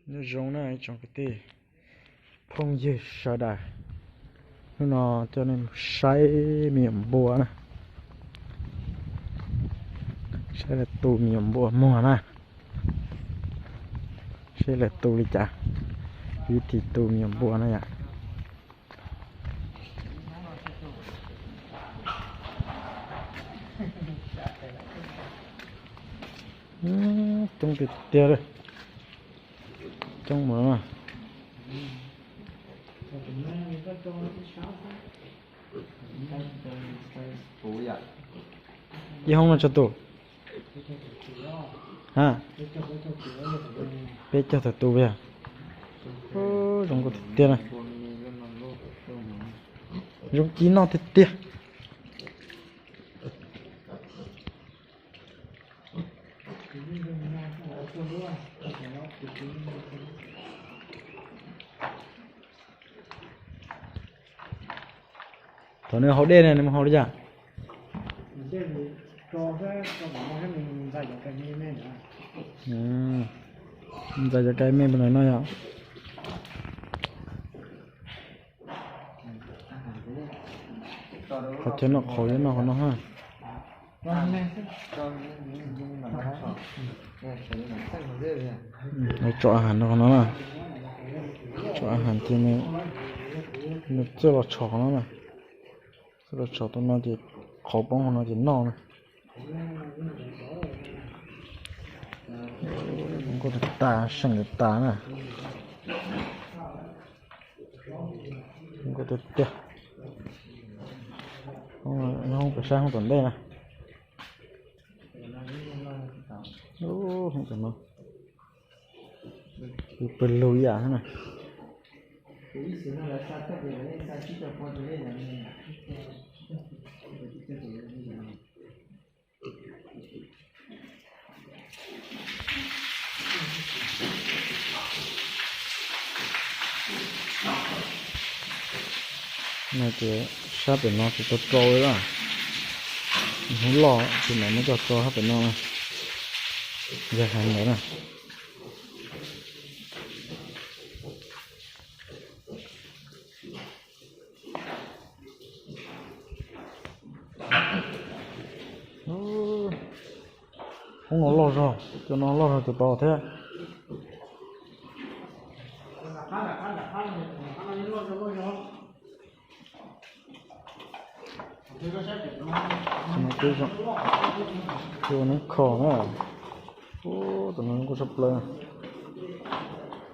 Nyob zoo na ib tsoom kwv tij phooj ywg sawv daws, hnub no coj nej saib me nyuam npua na, saib lawv tu me nyuam npua muag na, saib lawv tu li cas, vib tis tu me nyuam npua na yom. Coob tiag tiag li, coob mas. Ib hoob no tsawg tus? Ha, peb caug tawm tus yog. Zoo nkauj tiag tiag na, zoo ci noj tiag tiag. Thaum nws haus dej ne nws mus haus li cas? Ntxais cov kais me puag nram no yog. Qhov chaw noj qhauv yuav noj qhov no ha. Lawv tso a has rau qhov no na, tso a has ces nws txawj los tshov qhov no na, txawj los tshov tus no ces qhauv poob qhov no ces noj na. Zoo nkauj tas tas, seem tas tas na. Zoo nkauj tiag tiag. Hoob pem saib hoob tom ntej na. Hoob tom no, pw pw lug ib yam na. No ces sab pem no tsis tau rau li a, hnub loj tsis mam muab coj tso sab pem no na, yog heev ntawd na. Hoob no loj zog, cov no loj zog cov tod thiab. Ua neeb kho na. Ub, tus no zoo nkauj tshaj plaws.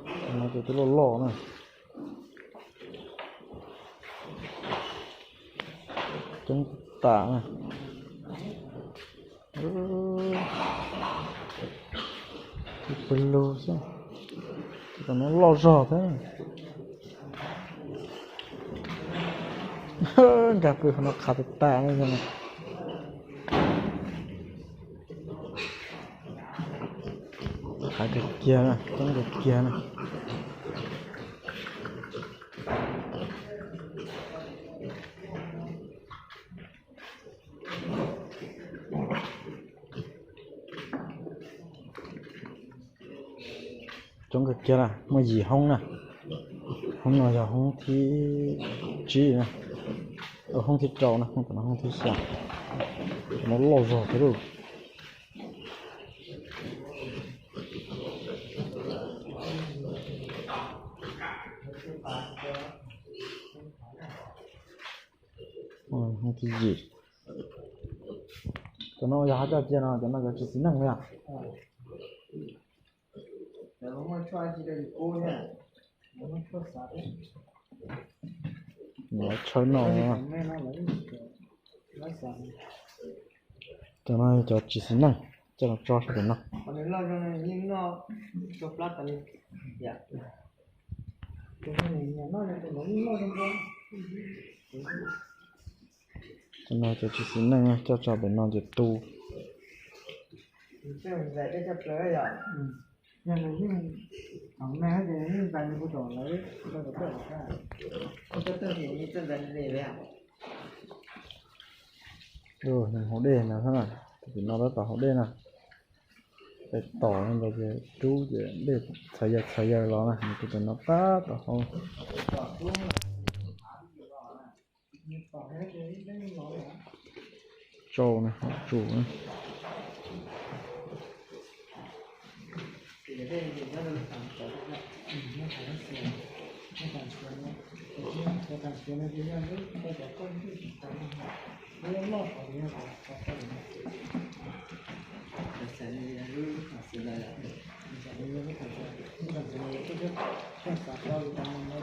Tus no ces twb loj loj na. Coob tas na. Pw lug xwb, tus no loj zog thiab. Nkag pw qhov no qhav tas tas na. Qhav kiag kiag na, coob kiag kiag na. Coob kawg kiag na, muaj yim hoob na. Hoob no yog hoob thib tsib na, hoob thib rau na, hoob no hoob thib xya. Cov no loj zog thiab lauj. Hoob thib yim. Cov no yog hab coj cia no, cov no cov tsis xis neej yog. Nov tshawb no. Cov no cov tsis xis neej, coj los tso sab pem no. Cov no cov tsis xis neej coj tso pem no ces tu. Haus dej no, tim no tab tom haus dej na. Peb tom no ces rub ces dej txhais yaws txhais yaws los na, nws tus no pab tom hau. Tsau na, tsum na.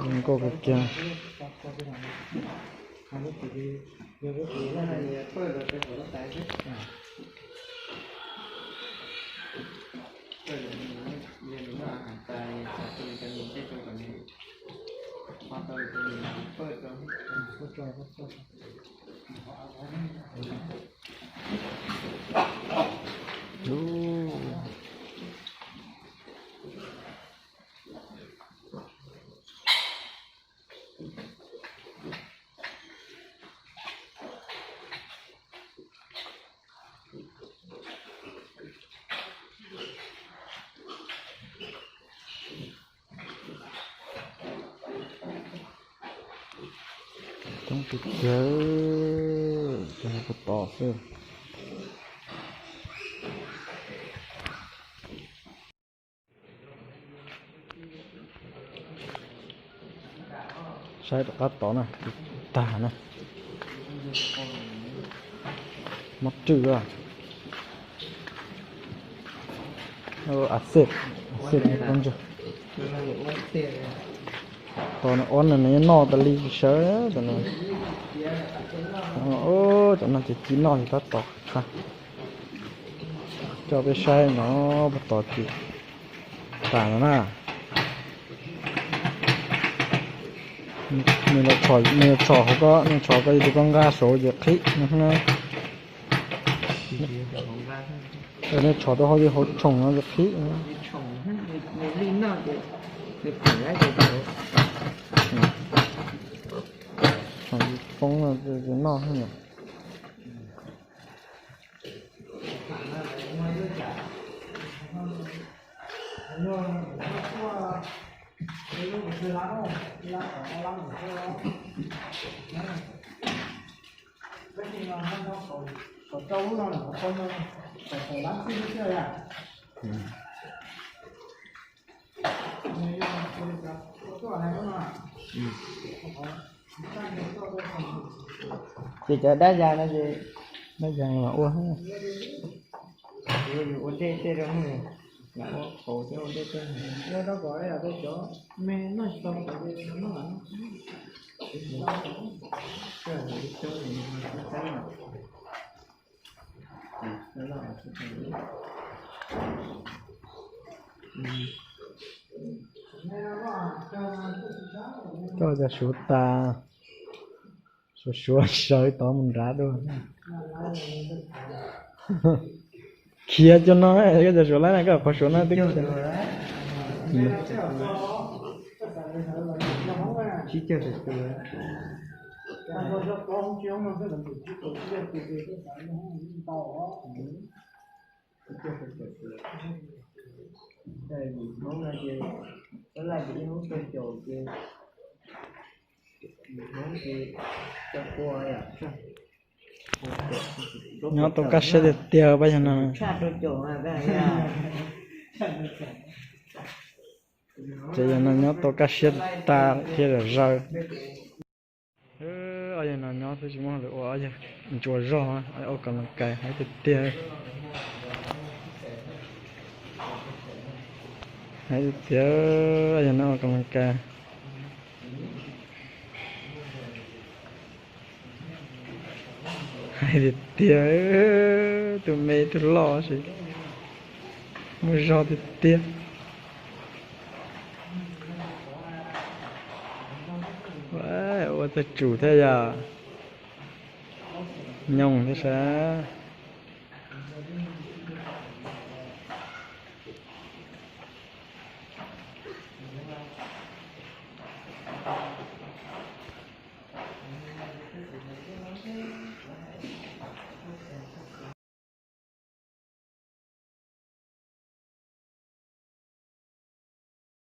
Zoo nkauj kawg kiag. Coob tiag tiag, cov no puag tom xwb. Saib rov qab tod na, tag na. Mob rwj a. Xej, xej poob ntseg. Tom no ob no nws noj tas li sawv tom no. Cov no ces ci noj ces tab tom tag. Coj peb saib no, puag tom ces tas no na. Nws los tshom, nws tshom hauv ko, nws tshom ko yog tus ko nqa saud ces qhib no na. Nws tshom rau hauv ces hauv tshoom no ces qhib. Tshoom poob no ces noj. Ces cov dab yas no ces dab yas ua, ua dej tej rau, ua qauv thiab ua dej tej. Ua rau kom cov me noj tsis tau qauv ces noj. Koj cov suav tas, suav suav sawv tod mus nrad dua. Khiav cov no, koj cov suav laib na, koj qhov suav no twb khiav. Nyob tau kaj siab tiag tiag pab yog no. Ces yog no nyob tau kaj siab tag thiab zom zaws. Ob yawg no nyob xwb tsis muaj hauj lwm ua, ob yawg ntsuas zog, ua kas las kais heev tiag tiag. Heev tiag tiag, ob yawg no ua kas las kais. Hais tiag tiag, tus me tus loj tab sis muaj zog tiag tiag. Ua txog tsum thiab yom. Nyoos thiab sas.